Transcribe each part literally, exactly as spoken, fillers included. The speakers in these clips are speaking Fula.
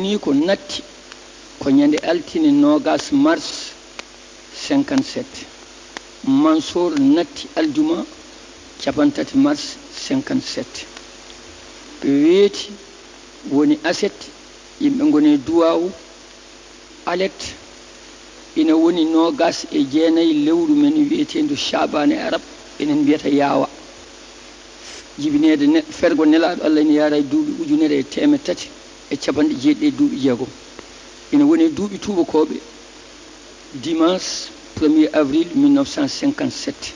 Nii ko natti ko ñande altine noogas mars cinquante-sept. Mansour natti aljuma cappanɗe tati mars cinquante-sept. Weeti woni aset, yimɓe ngoni e duwaawu. Alet ina woni noogas e jeenayi lewru men wiyeteendu Caaban e Arab, enen mbiyata yaawa. Jibineede ne-, fergo Nelaaɗo Allah ina yaara e duuɓi ujunere e teemedde tati e cappanɗe jeeɗiɗi e duuɓi jeegom. Ina woni e duuɓi tuubakooɓe, dimanche premier avril mille neuf cent cinquante-sept.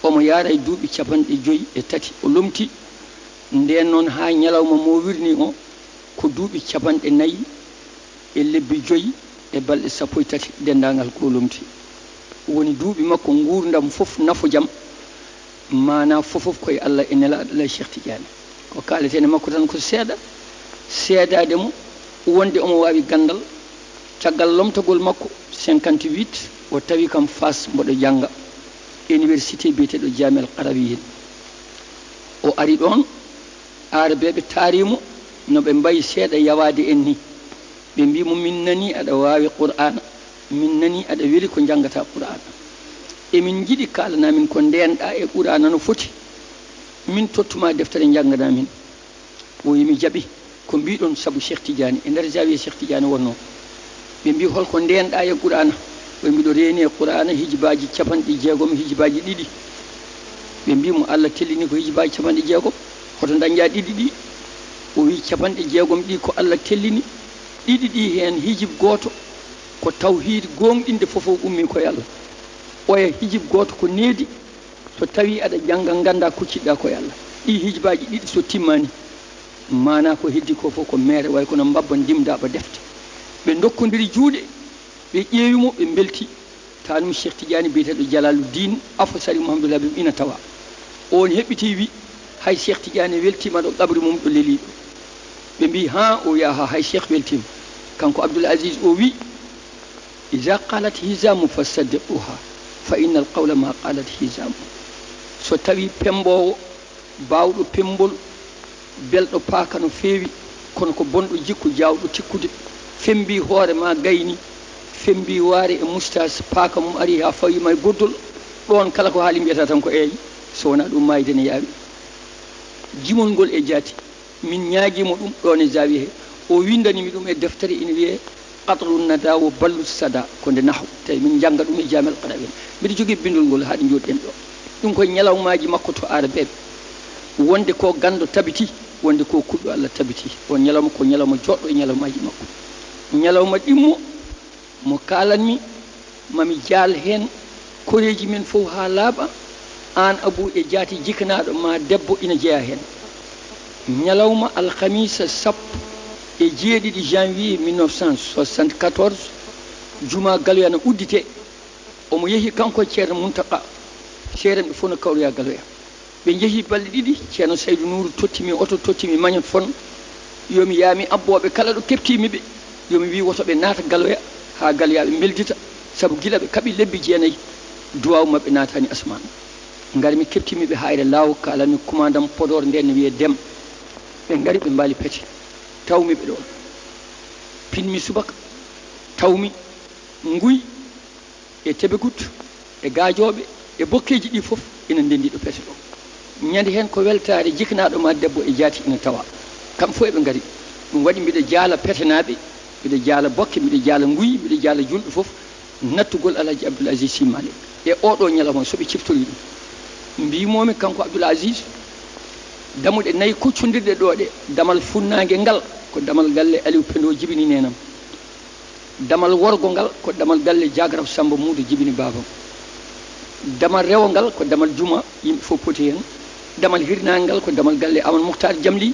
Omo yaara e duuɓi cappanɗe joyi e tati o lomti. Ndeen noon, haa ñalawma mo wirnii o, ko duuɓi cappanɗe nayi e lebbi joyi e balɗe sappo e tati denndaangal ko o lomti. Woni duuɓi makko nguurndam fof nafojam, maanaa fof fof ko e Allah e Nelaaɗo Allah e Cheikh Tidiane. Ko kaaleten e makko tan ko seeɗa, seedaade mo wonde omo waawi ganndal. Caggal lomtagol makko cinquante-huit, o tawi kam Faas mboɗo jannga université biyeteeɗo Jaamial Qarawiyin. O ari ɗoon, Aarabeeɓe taari mo no ɓe mbayi seeɗa yawaade en ni. Ɓe mbii mo, "Min nanii aɗa waawi Qur'aana, min nanii aɗa weli ko njanngataa Qur'aana. Emin njiɗi kaalanaa min ko ndeenɗaa e Qur'aana no foti. Min tottu maa deftere njannganaa min." O wiyi, "Mi jaɓi. Ko mbiiɗon sabu Cheikh Tidiane?" E nder zaawiya Cheikh Tidiane wonnoo. Ɓe mbii, "Hol ko ndeenɗaa e Qur'aana?" O wiyi, "Mbiɗo reeni e Qur'aana hijibaaji cappanɗe jeegom, hijibaaji ɗiɗi." Ɓe mbii mo, "Allah tellini ko hijibaaji cappanɗe jeegom. Hoto ndañƴaa ɗiɗi ɗi?" O wiyi, "Cappanɗe jeegom ɗi ko Allah tellini, ɗiɗi ɗi heen hijib gooto ko tawhiid, gooŋɗinde fof o ummii ko e Allah. Oya hijib gooto ko needi, so tawii aɗa jannga, nganndaa kucciɗaa ko e Allah. Ɗi hijibaaji ɗiɗi so timmaani, maanaa ko heddii ko fof ko meere, way kono mbabba ndimdaaɓa defte." Ɓe ndokkondiri juuɗe, ɓe ƴeewi mo, ɓe mbelti. Taanum Cheikh Tidiane biyeteeɗo Jalaalu Diin, afo Sari Mouhamadou Habib ina tawa. Oon heɓɓitii wi, "Hay Cheikh Tidiane weltiima ɗo qabri mum ɗo leliiɗo." Ɓe mbii, "Haa?" O wiya, "Haa, hay Cheikh weltiima." Kanko Abdoul Aziz o wi, "Iza qalat hizamu fasaddiquha, fa innal qawla ma qalat hizamu." So tawii pemmboowo, baawɗo pemmbol, belɗo paaka no feewi, kono ko bonɗo jikku, jaawɗo tikkude, femmbii hoore maa gayni, femmbii waare e mustaas, paaka mum arii haa fawii ma e goddol, ɗoon kala ko haali mbiyata tan ko eey, so wonaa ɗum maayde ne yaawi. Jimol ngol e jaati, min ñaagii mo ɗum ɗoon e zaawiya he, o winndani mi ɗum e deftere ina wiyee Qatru Nada wo Ballu Sada, ko nde nahwu, tawi min njannga ɗum e Jaamial Qarawiyin. Mbiɗa jogii binndol ngol haa ɗo njooɗi-ɗen ɗo. Ɗum ko e ñalawmaaji makko to Aarabeeɓe, wonde ko ganndo tabiti, wonde ko kuɗɗo Allah tabiti. On ñalawma ko ñalawma jooɗɗo e ñalawmaaji makko. Ñalawma ɗimmo mo kaalan-mi, ma mi jaal heen koreeji men fof haa laaɓa, aan Abuu e jaati jikanaaɗo ma debbo ina jeyaa heen. Ñalawma alhamiisa sappo e jeeɗiɗi janvier mille neuf cent soixante-quatorze, jumaa Galoya na udditee. Omo yehi kanko e Ceerno Muntaqa, seerenɓe fof no kawroya Galoya. Ɓe njehi balɗe ɗiɗi, Ceerno Saydu Nuuru totti mi oto, totti mi magnétophone, yo mi yaa mi abbooɓe kala ɗo keɓtii-mi ɓe, yo mi wii woto ɓe naata Galoya, haa Galoyaaɓe mbeldita, sabu gila ɓe kaɓi lebbi jeenayi, duwaawu maɓɓe naataani asamaan. Ngar-mi keɓtii-mi ɓe Haayre Laawo, kaalan-mi kumaandam Podoor ndeen ne wiyee Dem. Ɓe ngari, ɓe mbaali pete, taw-mi ɓe ɗoon. Pin-mi subaka, taw-mi Nguy, e Tebegut, e Gaajooɓe, e bokkeeji ɗi fof ina ndenndi ɗo pete ɗo. Ñande heen ko weltaare jikanaaɗo ma debbo e jaati ina tawa. Kamɓe fof eɓe ngari. Ɗum waɗi mbiɗa jaala petenaaɓe, mbiɗa jaala bokke, mbiɗa jaala nguy, mbiɗa jaala julɓe fof, nattugol Alhaji Abdoul Aziz Sy Malick. E oo ɗoo ñalawma, so ɓe ciftorii ɗum, mbiimoomi kanko Abdoul Aziz, damuɗe nayi koccondirɗe ɗoo ɗe, damal funnaange ngal ko damal galle Aliou Pendo jibini neenam. Damal worgo ngal ko damal galle Jaagarab Sammba Muudo jibini baabam. Damal rewo ngal ko damal juma, yimɓe fof poti heen. Damal hirnaange ngal ko damal galle Amadou Mouhtar Jamli,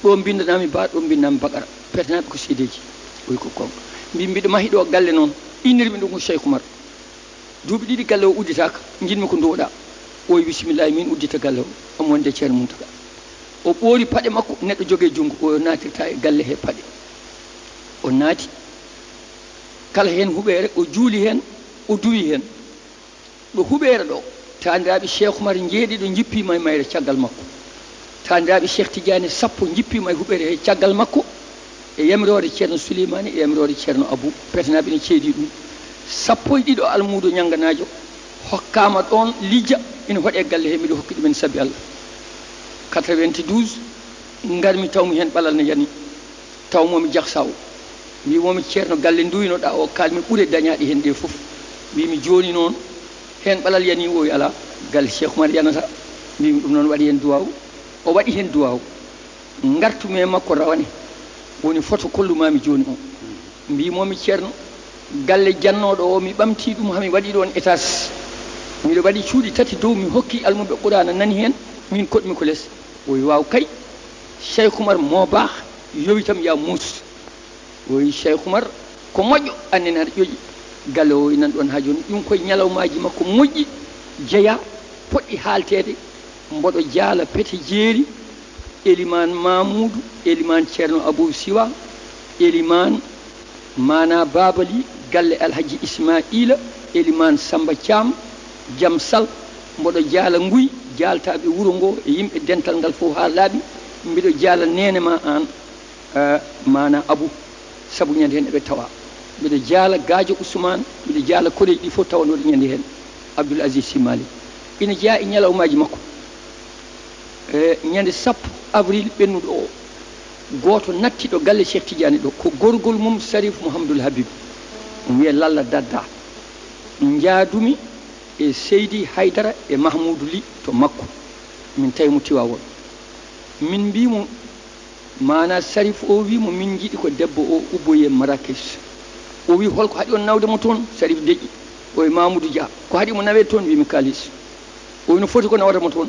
ɗo mbinndanaa-mi Ba, ɗo mbinndanaa-mi Bakara. Petenaaɓe ko seedeeji. O wi ko goonga. Mbi, mbiɗo mahi ɗo galle noon, innir-mi ɗum ko Cheikh Oumar. Duuɓi ɗiɗi galle o udditaaka, njiɗ-mi ko nduwoɗaa. O wi, "Bisimillahi, min uddita galle o." Omo wonde Ceerno Muntaga. O ɓoori paɗe makko, neɗɗo jogee junngo, o naatirta e galle he paɗe. O naati, kala heen huɓeere, o juuli heen, o duwi heen. Ɗo huɓeere ɗo, taaniraaɓe Cheikh Oumar njeeɗiɗo njippiima e mayre caggal makko. Taaniraaɓe Cheikh Tidiane sappo njippiima e huɓeere he caggal makko. E yamiroore Ceerno Suleymaani, e yamiroore Ceerno Abu, petanaaɓe ina ceedi ɗum. Sappo e ɗiɗo almuudo ñannganaajo hokkaama ɗoon Lijja, ina hoɗee galle he, miɗo hokki ɗumen sabi Allah. Quatre-vingt-douze, ngarmi tawmi heen ɓalal ne yani, tawmoomi Jahsaw. Mbiimoomi, "Ceerno, galle nduuynoɗaa o, kaalmi ɓure dañaaɗe heen ɗe fof." Mbiimi, "Jooni noon, heen ɓalal yanii?" O wi, "Alaa, galle Cheikh Oumar yanata." Mbiimi, "Ɗum noon waɗi heen duwaaw." O waɗi heen duwaaw. Ngartumi e makko rawane, woni foto kollumaami jooni o. Mbiimoomi, "Ceerno, galle jannooɗo o, mi ɓamtii ɗum, hami waɗi ɗoon étage. Miɗo waɗi cuuɗi tati dow, mi hokki almuɓɓe Quraana nani heen, miin koɗmi ko les." O wi, "Waaw kay, Cheikh Oumar moo baax, yowitam yaa muus." O wi, "Cheikh Oumar ko moƴƴo, annen aɗa ƴoƴi." Galle o inan ɗoon haa jooni. Ɗum koye ñalawmaaji makko moƴƴi, jeyaa, poɗɗi haalteede. Mboɗo jaala Pete Jeeri, Elimaan Maamuudu, Elimaan Ceerno Abuu Siwa, Elimaan Maana Baabali, galle Alhaji Ismaa'iila, Elimaan Sammba Caam, Jam Sal. Mboɗo jaala Nguy, jaaltaaɓe wuro ngo e yimɓe dental ngal fof haa laaɓi. Mbiɗo jaala neene ma aan, eh, Maana Abu, sabu ñande heen eɓe tawa. Mbiɗo jaala Gaajo Usmaan, mbiɗo jaala koreeji ɗi fof tawanooɗi ñande heen, Abdul Aziz Sy Malik. Ina jeyaa e ñalawmaaji makko. E ñande sappo avril ɓennuɗo o, gooto natti ɗo galle Cheikh Tidiane ɗo, ko gorgol mum Sarif Mouhamadoul Habib, wiyee Lalla Dadda. Njaadumi e Seydi Haydara e Mahmoudou Ly to makko, min tawi mo Tiwaawoon. Min mbii mo, maanaa Sarif o wii mo, "Min njiɗi ko debbo o ubboyee Marrakech." O wii, "Hol ko haɗi on nawde mo toon?" Sarif deƴƴi. O wii, "Mamoudou Dia, ko haɗi mo naweede toon?" Mbii mi, "Kaalis." O wii, "No foti ko nawata mo toon?"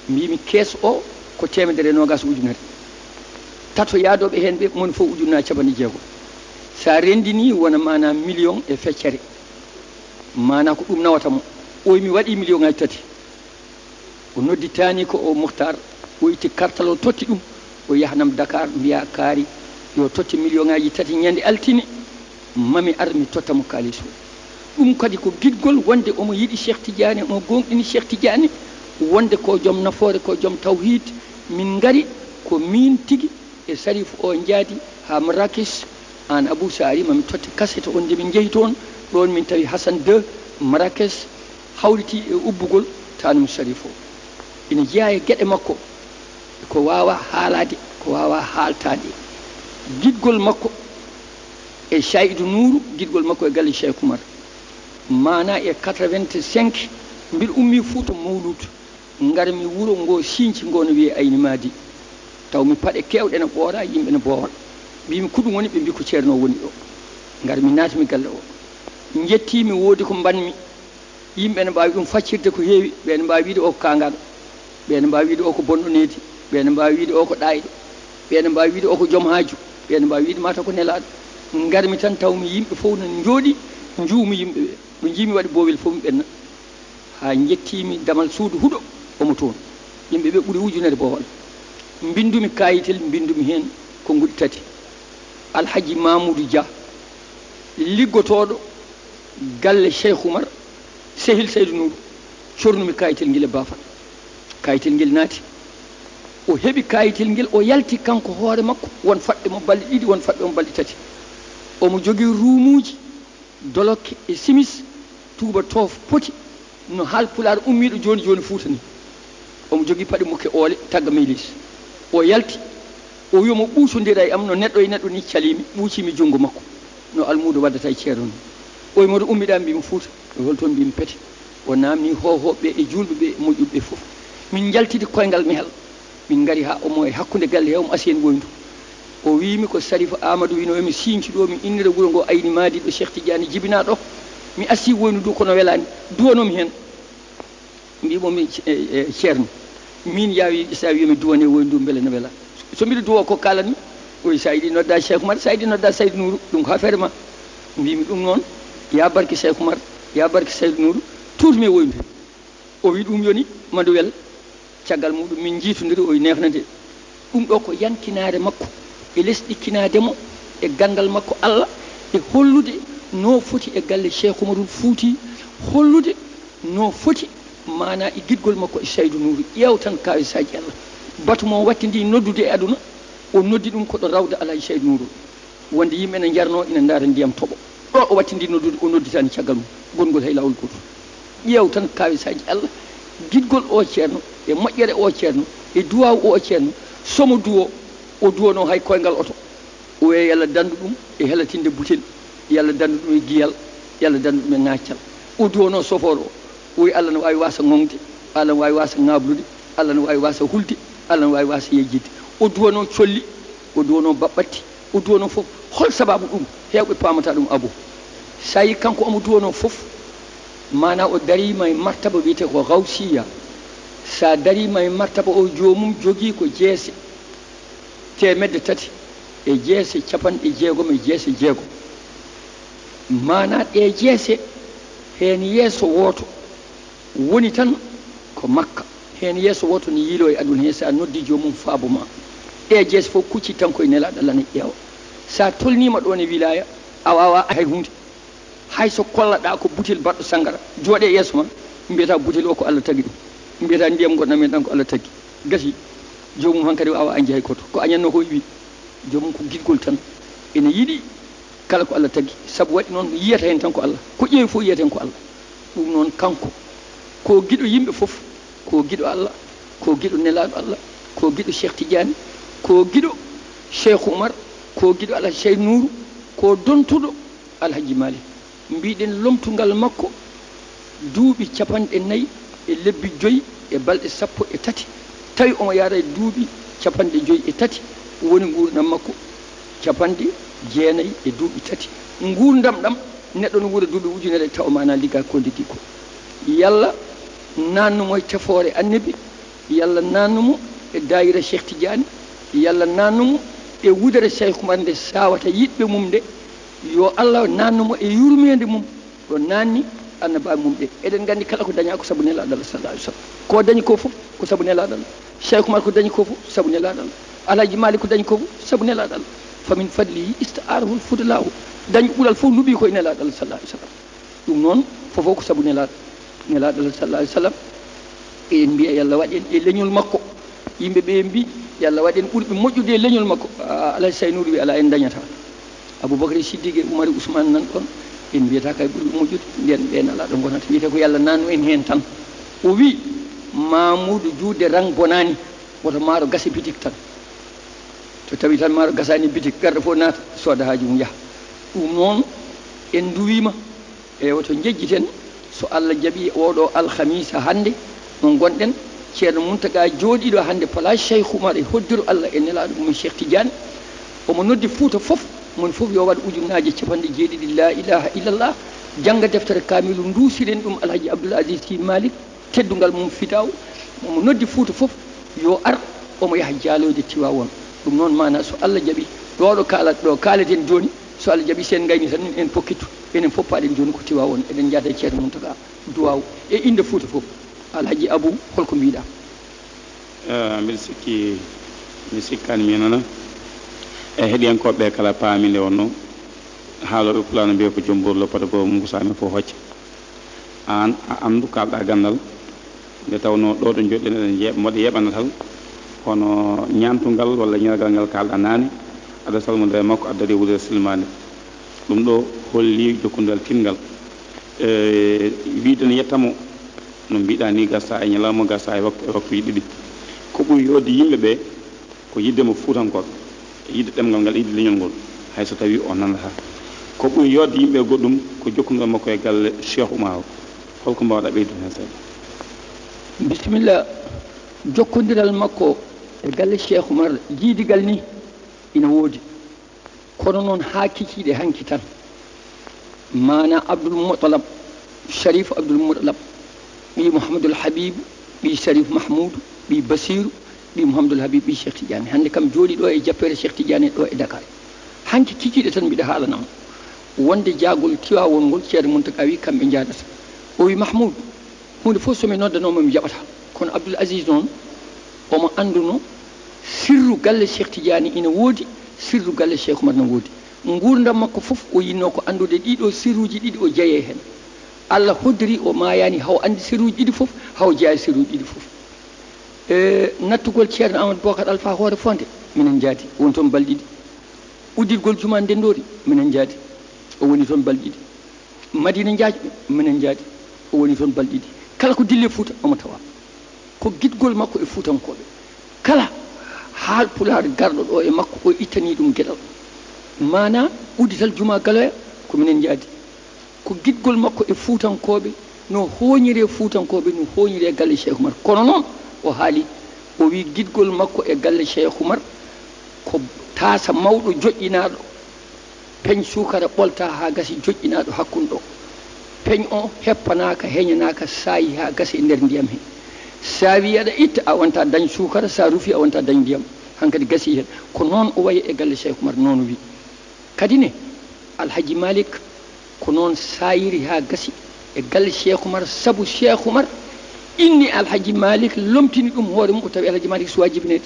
Mbii mi, "Kees o ko teemedere e noogaas ujunere. Tato yaadooɓe heen ɓe, moni fof ujunna capanɗe jeego. So a renndinii, wona maanaa miliyoŋ e feccere. Maanaa ko ɗum nawata mo." O wii, "Mi waɗii miliyoŋaaji tati." O noddi taani ko o Muhtar, o itti kartal o totti ɗum, o yahnam Dakar, mbiya kaari yo totte miliyoŋaaji tati ñande altine, mami ar mi totta mo kaalis o. Ɗum kadi ko giɗgol wonde omo yiɗi Cheikh Tidiane, omo gooŋɗini Cheikh Tidiane, wonde ko joom nafoore, ko joom tawhiid. Min ngari ko miin tigi e Sarif o njaadi haa Marrakech, aan Abou Saari, mami totte kaset o nde min njehi toon, ɗoon min tawi Hassan deux, Marrakech, hawriti e ubbugol taanum Sarif o. Ina jeyaa e geɗe makko, ko waawaa haalaade, ko waawaa haaltaade. Giɗgol makko e Saïdou Nourou, giɗgol makko e galle Cheikh Oumar. Maanaa e quatre-vingt-cinq, mbiɗo ummii Fuuta Mowluut, ngarmi wuro ngo Sinci ngo no wiyee Ayni Maadi. Taw mi paɗe keewɗe no ɓoora, yimɓe no boowa. Mbiimi, "Ko ɗum woni?" Ɓe mbii, "Ko Ceerno woni ɗo." Ngarmi naatmi galle o. Njettiimi, woodi ko mbaɗmi. Yimɓe ne mbaawi ɗum faccirde ko heewi. Ɓe ne mbaawi wiide o ko kaangal, ɓe ne mbaawi wiide o ko bonɗo needi, ɓe ne mbaawi wiide o ko ɗaayɗo, ɓe ne mbaawi wiide o ko joom haaju, ɓe ne mbaawi wiide mataw ko nelaaɗo. Ngarmi tan, tawmi yimɓe fof no njooɗii, njuumi yimɓe ɓe. Ɗo njiimi waɗi boowel fof, mi ɓenna. Haa njettiimi damal suudu huɗo, omo toon. Yimɓe ɓe ɓuri ujunere boowal. Mbinndumi kaayitel, mbinndumi heen konnguɗi tati. Alhaji Mamoudou Dia, liggotooɗo galle Cheikh Oumar, sehil Saïdou Nourou, cornumi kaayitel ngel e baafal. Kaayitel ngel naati. O heɓi kaayitel ngel, o yalti kanko hoore makko, won faɗɓe mo balɗe ɗiɗi, won faɗɓe mo balɗe tati. Omo jogii ruumuuji, dolokke e simis, tuuba toof poti no Haalpulaar ummiiɗo jooni jooni Fuuta ni. Omo jogii paɗe mukke oole, tagga meylis. O yalti, o wi omo ɓuucondira e am no neɗɗo e neɗɗo ni, caliimi, ɓuuciimi junngo makko no almuudo waddata e ceerno ni. O wi, "Moto ummiɗaa?" Mbiimi, "Fuuta." O wi, "Hol toon?" Mbiimi, "Pete." O naamnii hoohooɓe ɓe e juulɓe ɓe e moƴƴuɓe ɓe fof. Min njaltidi koyngal mehal. Min ngari haa omo e hakkunde galle he, omo asi heen woyndu. O wiimi ko Sariif Aamadu wino, "Emi Siinci ɗo, mi innira wuro ngo Ayni Maadi ɗo Cheikh Tidiane jibinaa ɗo. Mi asi woyndu ndu kono welaani. Duwanoomi heen." Mbiimi, "Min, e, e, Ceerno, miin yaawi so a wiimi duwane woyndu ndu mbele no wela. So mbiɗo duwa ko kaalatmi?" O wi, "So a yiɗi nodda Cheikh Oumar, so a yiɗi nodda Saydou Nourou, ɗum ko affaire ma." Mbiimi, "Ɗum noon, yaa barke Cheikh Oumar, yaa barke Saydou Nourou, tuutmi e woyndu he." O wi, "Ɗum yoni, ma ndu wel." Caggal muɗum min njiitondiri, o wi, "Neefna de." Ɗum ɗo ko yankinaare makko e lesɗikkinaade mo e ganndal makko Allah e hollude no foti e galle Cheikh Oumarul Fouti, hollude no foti maanaa e giɗgol makko e Saydou Nourou. Ƴeew tan kawisaaji Allah. Batu mo wattidi noddude e aduna, O noddi ɗum ko ɗo rawda Alhaji Sayd Nuuru, wonde yimɓe ne njarno ina ndaara ndiyam toɓo. Ɗo o wattindi noddude, o nodditaani caggal mum, gonngol hay laawol gooto. Ƴeew tan kaawisaaji Allah, giɗgol o ceerno, e moƴƴere o ceerno, e duwaaw o ceerno, somo duwo, o duwono hay koyngal oto. O wiya yo Allah danndu ɗum e helatinde butel, yo Allah danndu ɗum e giyal, yo Allah danndu ɗum e ŋaaccal. O duwono sofoor o, o wiya Allah no waawi waasa ŋoŋde, Allah no waawi waasa ŋaablude, Allah no waawi waasa hulde, Allah no waawi waasa yejjitde. O duwono colli, o duwono baɓɓatti, o duwono fof. Hol sababu ɗum? Heewɓe paamata ɗum, Abu. So a yi kanko omo duwono fof, maana o dariima e martaba wiyetee ko gawsiya. So a dariima e martaba o, joomum jogii ko jeese teemedde tati e jeese capanɗe jeegom e jeese jeegom. Maana ɗe jeese, heen yeeso wooto woni tan ko Makka. Heen yeeso wooto ne yiiloo e aduna hee, so a noddi joomum faabo ma. Ɗe jeese fof kucci tan koye Nelaaɗo Allah ne ƴeewa. So a tolniima ɗoon e wilaaya, a waawaa hay huunde. Hay so kollaɗaa ko butel baɗɗo sanngara, jooɗe yeeso ma, mbiyata butel o ko Allah tagi ɗum. Mbiyata ndiyam ngonɗam heen ɗam ko Allah tagi. Gasi, joomum hankadi waawaa añde hay gooto. Ko añatnoo ko iwi. Joomum ko giɗgol tan. Ene yiɗi kala ko Allah tagi. Sabu waɗi noon yiyata heen tan ko Allah. Ko ƴeewi fof yiyata heen ko Allah. Ɗum noon kanko ko giɗo yimɓe fof. Ko giɗo Allah, ko giɗo Nelaaɗo Allah, ko giɗo Cheikh Tidiane, ko giɗo Cheikh Oumar, ko giɗo Alhaji Sey Nouru, ko dontuɗo Alhaji Malick. Mbiɗen lomtungal makko duuɓi capanɗe nayi e lebbi joyi e balɗe sappo e tati, tawi omo yaara e duuɓi capanɗe joyi e tati, woni nguurndam makko capanɗe jeenayi e duuɓi tati. Nguurndam ɗam, neɗɗo no wuura duuɓi ujunere tawa maana ligga ko liggi ko. Yalla naannu mo e tefoore Annabi, yalla naannu mo e daayira Cheikh Tidiane, yalla naannu mo e wudere Cheikh Oumar nde sawata yiɗɓe mum nde, yo Allah naannu mo e yurmeende mum ɗo naanni annabaaɓe mum ɓe. Eɗen nganndi kala ko dañaa ko sabu Nelaaɗo Allah sallallahu alaihi wasallam. Ko dañi ko fof ko sabu Nelaaɗo Allah. Cheikh Oumar ko dañi ko fof sabu Nelaaɗo Allah. Alhaji Malick ko dañi ko fof sabu Nelaaɗo Allah. Fa min fadlihi ista'arahu al-fudala'u. Dañi ɓural fof luɓi ko e Nelaaɗo Allah sallallahu alaihi wasallam. Ɗum noon fof ko sabu Nelaaɗo, Nelaaɗo Allah sallallahu alaihi wasallam. Eɗen mbiya yo Allah waɗ en e leñol makko. Yimɓe ɓe mbi yo Allah waɗ en ɓurɓe moƴƴude e leñol makko. Ah, Alhaji Sey Nouru wi alaa, en dañataa. Aboubacry Siddique e Oumar e Ousmane nan ɗoon, en mbiyata kay ɓurɓe moƴƴude, mbiyen ɓeen alaa ɗo ngonata. Wiyetee ko yo Allah naannu en heen tan. O wi Mamoudou Diouf de rang bonaani, woto maaro gase bitik tan. To tawi tan maaro gasaani bitik, garɗo fof naata sooda haaju mum yaha. Ɗum noon en nduwiima. Ewa, to njejjiten, so Allah jaɓi, oɗo alhamisa hannde mo ngonɗen, Ceerno Muntaga jooɗiiɗo hannde place Cheikh Oumar e hoddiro Allah e Nelaaɗo mum Cheikh Tidiane, omo noddi Fuuta fof, moni fof yo waɗ ujunnaaje capanɗe jeeɗiɗi la ilaha illallah, jannga deftere kaamilu, nduusiren ɗum Alhaji Abdoul Aziz Sy Malick, teddungal mum, fidaaw. Omo noddi Fuuta fof yo ar, omo yaha jaaloyde Tiwaawoon. Ɗum noon maana, so Allah jaɓi, ɗo ɗo kaala-, ɗo kaaleten jooni, so Allah jaɓi, so en ngayni tan, en pokkittu, enen fof paaɗen jooni ko Tiwaawoon, eɗen njaada e Ceerno Muntaga duwaaw e innde Fuuta fof. Alhaji Abou, holko mbiɗa? Eh, mbiɗa sikki, mi sikkaani mi nana. E heɗiyankooɓe ɓe kala paami nde wonno, haalooɓe Pulaar no mbiya ko joom buur loppata ko mum ko saami fof hocca. Aan a anndu, kaalɗa ganndal, nde tawnoo ɗo ɗo njoɗɗen eɗen yeeɓ-, mboɗo yeeɓanatal, kono ñaantungal walla ñalgal ngal kaalɗa naane, aɗa salmodira e makko, aɗa darii e wudere silmaande. Ɗum ɗo holli jokkondiral tiiɗngal. E, wiide ne yettamo, no mbiɗa ni, gasa e ñalawma, gasa e waktu, e waktuuji ɗiɗi. Ko ɓuri yodde yimɓe ɓe, ko yiɗde mo Fuutankooɓe, e yiɗde ɗemngal ngal, e yiɗde leñol ngol, hay so tawii o nanataa. Ko ɓuri yodde yimɓe goɗɗum ko jokkondiral makko e galle Cheikh Oumar. Holko mbaawɗaa ɓeydude heen seeɗa? Bisimilla. Jokkondiral makko e galle Cheikh Oumar, jiidigal ni ina woodi. Kono noon, haa kikiiɗe hanki tan, maana Abdoul Moutalab, Sharif Abdoul Moutalab, ɓii Mouhamadoul Habib, ɓii Sharif Mahmoud, ɓii Basiru, ɓii Mouhamadoul Habib, ɓii Cheikh Tidiane. Hannde kam jooɗii ɗo e jappeere Cheikh Tidiane ɗo e Dakar. Hanki kikiiɗe tan mbiɗa haalana mo wonde jaagol Tiwaawoon ngol, Ceerno Muntaga wi kamɓe njaadata. O wi, Mahmoud, huunde fof so mi noddanoo ma, mi jaɓata. Kono Abdoul Aziz noon, omo annduno sirru galle Cheikh Tidiane ina woodi, sirru galle Cheikh Oumar ina woodi. Nguurndam makko fof, o yinnoo ko anndude ɗiɗo sirruuji ɗiɗi, o jeyee heen. Allah hoddiri, o maayaani haw anndi sirruuji ɗiɗi fof, haw jeyaa e sirruuji ɗiɗi fof. E nattugol Ceerno Amadou Bocar Alpha Hoore Fonde, Minen njaadi, woni toon balɗe ɗiɗi. Udditgol Jumaa Ndenndoori, minen njaadi, o woni toon balɗe ɗiɗi. Madiina Njaacɓe, minen njaadi, o woni toon balɗe ɗiɗi. Kala ko dilli e Fuuta, omo tawaa. Ko giɗgol makko e Fuutankooɓe. Kala Haalpulaar garɗo ɗo e makko, o ittanii ɗum geɗal. Maanaa uddital Jumaa Galoya, ko minen njaadi. Ko giɗgol makko e Fuutankooɓe, no hooñiree Fuutankooɓe, no hooñiree galle Cheikh Oumar. Kono noon, o haali, o wii giɗgol makko e galle Cheikh Oumar ko taasa mawɗo joƴƴinaaɗo, peñ suukara ɓoltaa haa gasi joƴƴinaaɗo hakkunde ɗo. Peñ o heppanaaka, heñanaaka, saayi haa gasi e nder ndiyam he. Sa wii aɗa itta, a wonta dañ suukara, sa rufi, a wonta dañ ndiyam. Hankadi gasi heen. Ko noon o wayi e galle Cheikh Oumar, noon o wii. Kadi ne, Alhaji Malik ko noon saayiri haa gasi e galle Cheikh Oumar, sabu Cheikh Oumar inni Alhaji Malik, lomtini ɗum hoore mum, o tawi Alhaji Malik suwaa jibineede.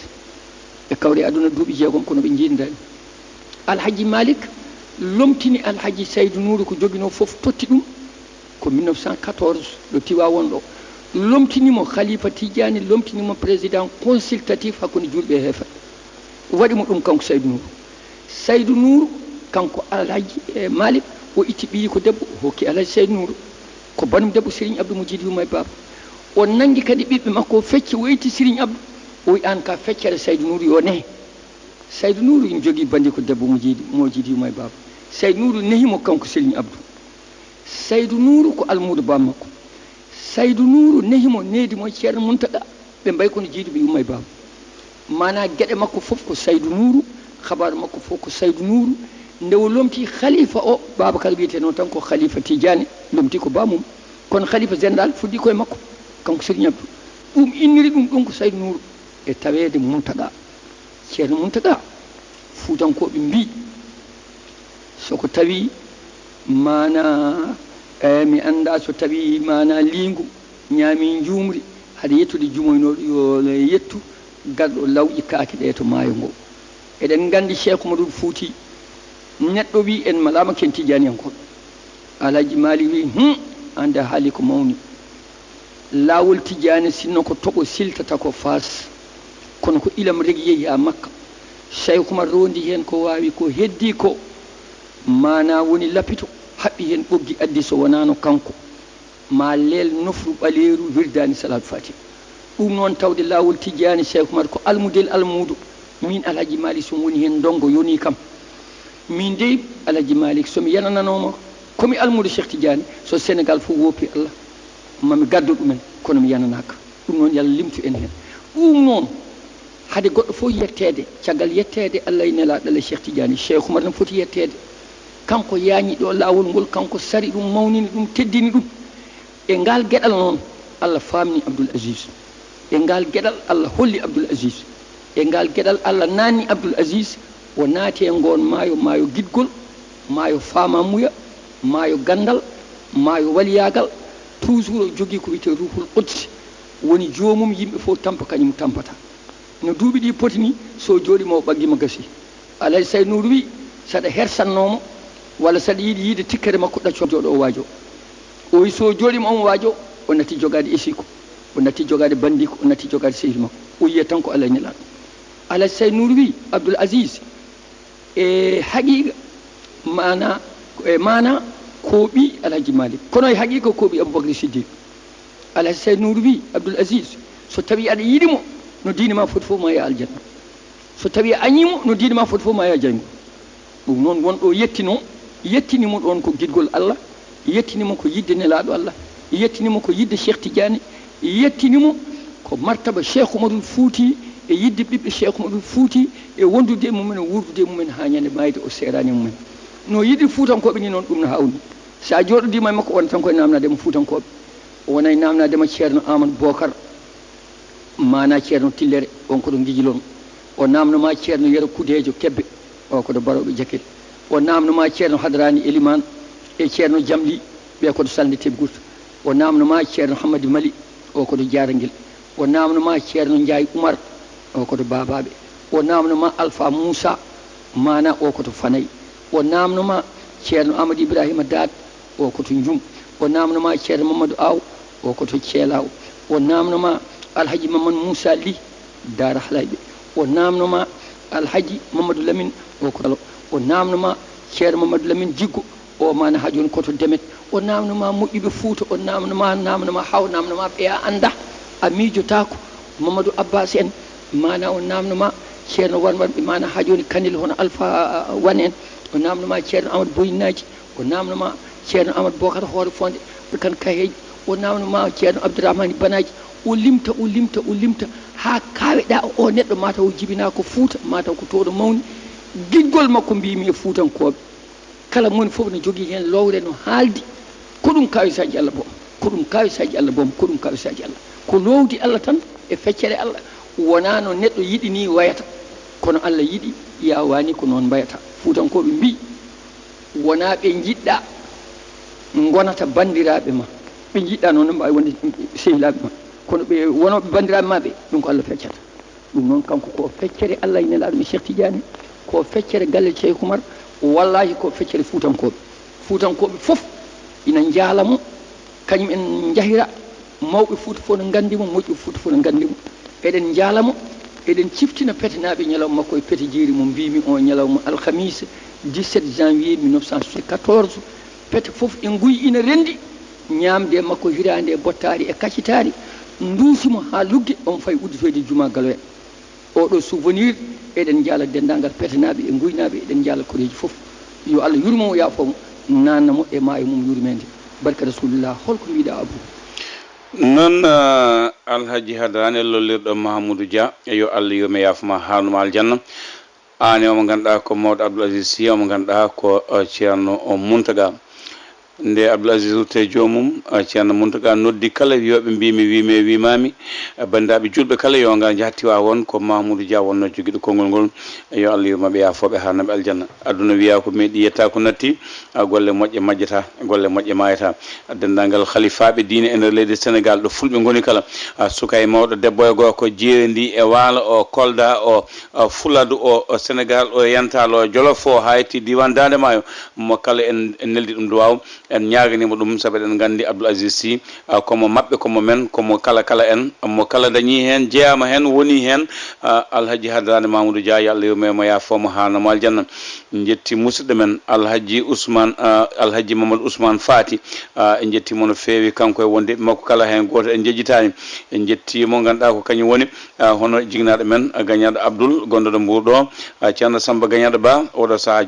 Ɓe kawri e aduna duuɓi jeegom, kono ɓe njiididaani. Alhaji Malik lomtini Alhaji Saydu Nuuru ko joginoo fof, totti ɗum ko mille neuf cent quatorze ɗo Tiwaawoon ɗo. Lomtini mo Khalifa Tidiane, lomtini mo président consultatif hakkunde juulɓe e heeferɓe. Waɗi mo ɗum kanko Saydu Nuuru. Saydu Nuuru, kanko Alhaji, eh, Malik, o itti ɓiyi ko debbo, o hokki Alhaji Saydu Nuuru. Ko banum debbo Serigne Abdou mo jiidi yumma e baaba. O nanngi kadi ɓiɓɓe makko, o fecci, o itti Serigne Abdou. O wi, "Aan ka feccere Saydu Nuuru yo nehe." Saydu Nuuru ina jogii banndi ko debbo mo jiidi, mo jiidi yumma e baaba. Saydu Nuuru nehi mo kanko Serigne Abdou. Saydu Nuuru ko almuudo baam makko. Saydu Nuuru nehi mo, needi mo e Ceerno Muntaga. Ɓe mbayi kono jiiduɓe yumma e baaba. Maanaa geɗe makko fof ko Saydu Nuuru, habaaru makko fof ko Saydu Nuuru. Nde o lomti khalifa o, Babacar wiyetee noon tan ko Khalifa Tidiane, lomti ko baamum. Kono khalifa général fuɗɗi koye makko, kanko Serigne Abdou. Ɗum inniri ɗum ɗum ko Saydu Nuuru e taweede Muntaga. Ceerno Muntaga, Fuutankooɓe mbii, so ko tawi maanaa, eh, mi anndaa so tawi maanaa liingu ñaami njuumri, hade yettude jumoynooɗo yo yettu garɗo lawƴi kaake ɗe to maayo ngo. Eɗen nganndi Cheikh Oumarul Fouti, neɗɗo wi en malaama ken Tijaaniyankooɓe. Alhaji Maalik wi, "Hum, aan de a haali ko mawni. Laawol Tijaani sinno ko toɓo siltata ko Faas, kono ko ilam rek yehi haa Makka. Cheikh Oumar roondi heen ko waawi, ko heddii ko, maanaa woni lapito, haɓɓi heen ɓoggi addi so wonaano kanko, ma leel nofru ɓaleeru wirdaani Salaatul Faatiha." Ɗum noon tawde laawol Tijaani Cheikh Oumar ko almudel almuudo, miin Alhaji Maalik so mi woni heen ndongo yonii kam. Miin dey Alhaji Maalik so mi yanananooma ko mi almuudo Cheikh Tijaani, so Senegaal fof woppi Allah, ma mi gaddo ɗumen, kono mi yananaaka. Ɗum noon yo Allah limtu en heen. Ɗum noon, hade goɗɗo fof yetteede, caggal yetteede Allah e Nelaaɗo Allah e Cheikh Tijaani, Cheikh Oumar ne foti yetteede. Kanko yaañi ɗo laawol ngol, kanko sari ɗum, mawnini ɗum, teddini ɗum. E ngaal geɗal noon, Allah faamni Abdoul Aziz. E ngaal geɗal, Allah holli Abdoul Aziz. E ngaal geɗal, Allah naanni Abdoul Aziz, o naati e ngoon maayo, maayo giɗgol, maayo faamamuya, maayo ganndal, maayo waliyaagal. Toujours o jogii ko wiyetee Ruuhul Qudsi, woni joomum, yimɓe fof tampa, kañum tampata. No duuɓi ɗi poti ni, so jooɗiima o ɓaggii mo gasi. Alhaji Say Nuuru wi, saɗa hersannoo mo, walla saɗa yiɗi yiide tikkere makko, ɗacco jooɗo o waajo. O wi, so jooɗiima omo waajo, o natti jogaade esiiko, o natti jogaade banndiiko, o natti jogaade sehil makko. O yiya tan ko Alhaji Nelaaɗo. Alhaji Say Nuuru wi, Abdoul Aziz, e haqiiqa, maana, e maana ko ɓii Alhaji Maalik, kono e haqiiqa ko ɓii Aboubacry Siddiq. Alhaji Say Nuuru wi, Abdoul Aziz, so tawii aɗa yiɗi mo, no diine ma foti fof ma yaha aljanna. So tawii a añii mo, no diine ma foti fof ma yaha jayngol. Ɗum noon, won ɗo yettinoo, yettini mo ɗoon ko giɗgol Allah, yettini mo ko yiɗde Nelaaɗo Allah, yettini mo ko yiɗde Cheikh Tidiane, yettini mo ko martaba Cheikh Oumarul Fouti, e yiɗde ɓiɓɓe Cheikh Oumarul Fouti, e wondude e mumen, e wuurdude e mumen haa ñande maayde o seeraani e mumen. No yiɗi Fuutankooɓe ni noon, ɗum no hawni. So a jooɗodiima e makko, wonata tan ko e naamnaade mo Fuutankooɓe. O wona e naamnaade mo Ceerno Amadou Bokar, maanaa Ceerno Tillere, on ko to Ngijilon. O naamno ma Ceerno Yero Kudeejo Kebbe, o ko to Barooɓe Jakel. O naamno ma Ceerno Hadraani Elimaan e Ceerno Jamli, ɓe ko to Salnde Tebgurt. O naamno ma Ceerno Hammadi Mali, o ko to Jaarangel. O naamno ma Ceerno Njaay Umar, o ko to Baabaaɓe. O naamno ma Alfa Muusa, maanaa o ko to Fanay. O naamno ma Ceerno Amadou Ibrahima Daat, o ko to Njum. O naamno ma Ceerno Mamadou Aw, o ko to Ceelaaw. O naamno ma Alhaji Mamadou Moussa Ly, Daara Halayɓe. O naamno ma Alhaji Mamadou Lamine, o ko o namno ma Ceerno Mamadou Lamine Jiggo, o mana ha joni ko to Demet. O namno ma moƴƴuɓe Fuuta, o namno ma, namno ma haw, namno ma ɓe a anda, a miijotako. Mamadou Abbas en, mana o namno ma Ceerno Wan Wan, ɓe mana ha joni Kanel hono Alpha Wan en. O namno ma Ceerno Amadou Boyinaji, o namno ma Ceerno Amadou Bokar Hoore Fonde, Kan Kaheji, o namno ma Ceerno Abdourahmani Banaji. O limta, o limta, o limta, ha kaweɗa o neɗɗo mataw o jibina ko Fuuta, mataw ko toɗo mawni. Giggol makko mbimi e Fuutankoɓe, kala moni fof no jogui hen lowre no haaldi. Ko ɗum kawisaji Allah boom, ko ɗum kawisaji Allah boom, ko ɗum kawisaji Allah. Ko lowdi Allah tan e feccere Allah. Wona no neɗɗo yiɗi ni wayata, kono Allah yiɗi yawani ko noon mbayata. Fuutankoɓe mbi, wona ɓe jiɗɗa gonata bandiraɓe ma, ɓe jiɗɗa noon no mbawi wonde sehilaɓe ma, kono ɓe wonoɓe bandiraɓe ma ɓe, ɗum ko Allah feccata. Ɗum noon kanko ko feccere Allah e nelaɗo men Cheikh Tidiane, ko feccere galle Cheikh Oumar, wallahi ko feccere Fuutankoɓe. Fuutankoɓe fof ina njaalamo, kañum en njahira, mawɓe Fuuta fof no nganndi mo, moƴƴuɓe Fuuta fof no nganndi mo. Eɗen njaalamo, eɗen ciftina petenaɓe ñalawma makko e pete jeeri mo mbimi o ñalawma alhamisa dix-sept janvier mille neuf cent soixante-quatorze. Pete fof e nguy ina rendi, ñaamde e makko hiraande e bottaari e kaccitaari, nduusi mo haa lugge, omo fayi udditoyde juma Galoya. Oɗo souvenir, eɗen njaala denndaangal petenaaɓe e nguynaaɓe, eɗen njaala koreeji fof. Yo Allah yurmo mo, yaafo mo, nanna mo e maayo mum yurmeende. Barka Rasulullah, holko mbiɗa Abou? Noon, eh, Alhaji Hadrane lollirɗo Mahamoudou Dia, yo Allah yurme yaafo ma, haarnu ma aljanna. Aan e omo ngannduɗaa ko Mawɗo Abdoul Aziz Sy, omo ngannduɗaa ko, eh, Ceerno Muntaga. Nde Abdoul Aziz rutte joomum, eh, Ceerno Muntaga noddi kala wiyooɓe mbimi, wimi, wimami, eh, banndiraaɓe juulɓe kala yo ngar njaha Tiwaawoon, ko Mamoudou Dia wonno jogiiɗo konngol ngol. Yo Allah yurmaɓe, yaafooɓe, haarnaɓe aljanna. Aduna wiya ko meeɗi yetta ko natti, ah, golle moƴƴe majjata, golle moƴƴe maayata. Denndaangal halifaaɓe diine e nder leydi Senegaal ɗo fulɓe ngoni kala, ah, suka e mawɗo, debbo e gorko, jeeri ndi e waalo o, Kolda o, ah, Fuladu o, o Senegaal o, Yantaal o, Jolof o, haa yetti diiwaan Daande Maayo, mo kala en, en neldi ɗum duwaaw, en ñaaganiima ɗum, sabu eɗen nganndi Abdoul Aziz Sy, ah, ko mo maɓɓe, ko mo men, ko mo kala kala en, mo kala dañii heen, jeyaama heen, wonii heen, ah, Alhaji Hadrane Mamoudou Dia, yo Allah yurmo mo, yaafo mo, haarna mo aljanna. En njetti musidɗo men Alhaji Ousmane, ah, Alhaji Mamadou Ousmane Fati, ah, en njetti mo no feewi, kanko e wondiɓɓe makko kala, heen gooto en njejjitaani. En njetti mo, ngannduɗaa ko kañum woni, ah, hono jignaɗo men, ah, Gagnado Abdoul, gonɗo ɗo Mbour ɗo, ah, Ceerno Samba Gagnado Ba, oɗo sahaa